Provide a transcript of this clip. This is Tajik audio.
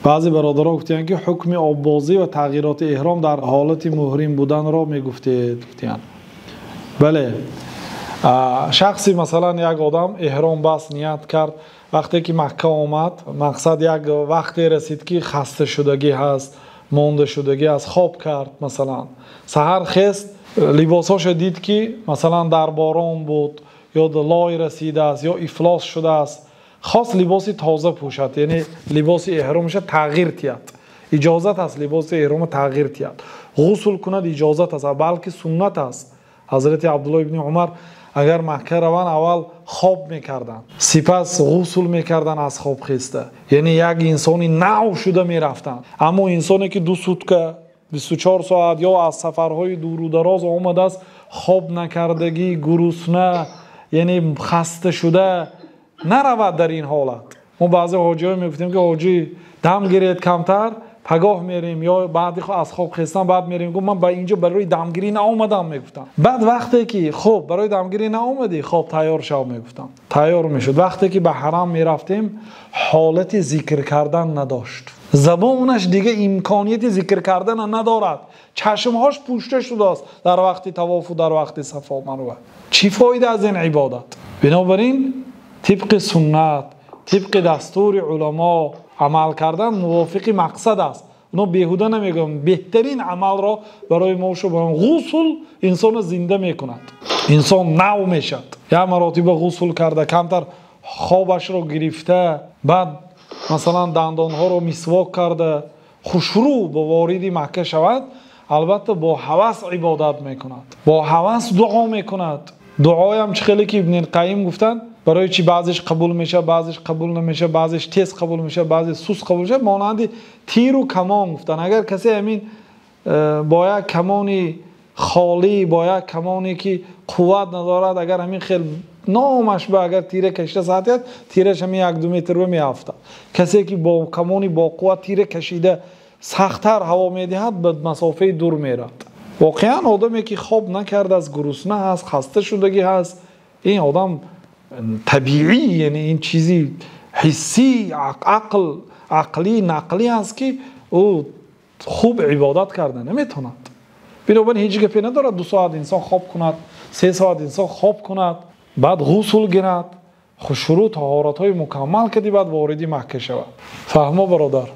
Баъзе бародарон гуфтанд, ки ҳукми оббозӣ ва тағйироти эҳром дар ҳолати муҳрим буданро мегуфтед. Гуфтанд бале, шахси масалан як одам эҳром баст, ният кард, вақте ки Макка омад, мақсад як вақте расид, ки хаста шудагӣ ҳаст, монда шудагӣ аз хоб кард, масалан саҳар хест, либосҳояшро дид, ки масалан дар борон буд ё лой расидааст ё ифлос шудааст, хост либоси тоза пӯшад, яъне либоси эҳромашро тағйир диҳад. Иҷозат аст либоси эҳромро тағйир диҳад, ғусл кунад иҷозат аст, балки суннат аст. Ҳазрати Абдуллоҳ ибни Умар агар Макка раванд, аввал хоб мекарданд, сипас ғусл мекарданд аз хоб хеста, яъне як инсони нав шуда мерафтанд. Аммо инсоне ки 2 сутка 24 соат ё аз сафарҳои дуру дароз омадааст, хоб накардагӣ, гурусна, яъне хаста шуда наравад дар ин ҳолат. Мо баъзе ҳоҷиҳо мегуфтем, ки ҳоҷӣ дам гиред камтар, пагоҳ мерем, ё баъд аз хоб хестан баъд мерем. Гуфт ман ба инҷо барои дамгирӣ наомадам, мегуфтам. Баъд вақте ки хоб барои дамгирӣ наомадӣ, хоб тайёр шав, мегуфтам. Тайёр мешуд. Вақте ки ба ҳарам мерафтем, ҳолати зикр кардан надошт. Забонаш дига имконияти зикр кардан надорад. Чашмҳош пӯшта шудааст дар вақти тавоф ва дар вақти сафо марва. Чӣ фоида аз ин ибодат? Бинобар ин тибқи суннат, тибқи дастури уламо амал кардан мувофиқи мақсад аст. Онҳо беҳуда намегӯянд, беҳтарин амалро барои мо шумо. Ғусл инсонро зинда мекунад, инсон нав мешавад. Як маротиба ғусл карда, камтар хобашро гирифта, баъд масалан дандонҳоро мисвок карда, хушрӯ ба вориди Макка шавад, албатта бо ҳавас ибодат мекунад, бо ҳавас дуо мекунад. Дуоям чӣ хеле ки Ибни Қайим гуфтанд, барои чӣ баъзеш қабул мешавад, баъзеш қабул намешавад, баъзеш тез қабул мешавад, баъзеш сус қабул мешавад, монанди тиру камон гуфтанд. Агар касе ҳамин бо як камони холӣ, бо як камоне ки қувват надорад, агар ҳамин хел номаш ба агар тира кашида сатият, тираш ҳамин 1-2 метр меафтад. Касе ки бо камони бо қувват тира кашида сахттар ҳаво медиҳад, ба масофаи дур меравад. Воқеан одаме ки хоб накардааст, гурусна аст, хаста шудагӣ ҳаст, ин одам табиӣ, яъне ин чизи ҳиссӣ, ақл, ақлӣ, нақлӣ аст, ки ӯ хуб ибодат карда наметавонад. Бинобар ин ҳеҷ гапе надорад 2 соат инсон хоб кунад, 3 соат инсон хоб кунад, баъд ғусл гирад, хушрӯ таҳоратҳои мукаммал кардӣ, баъд вориди Макка шавад. Фаҳмо бародар?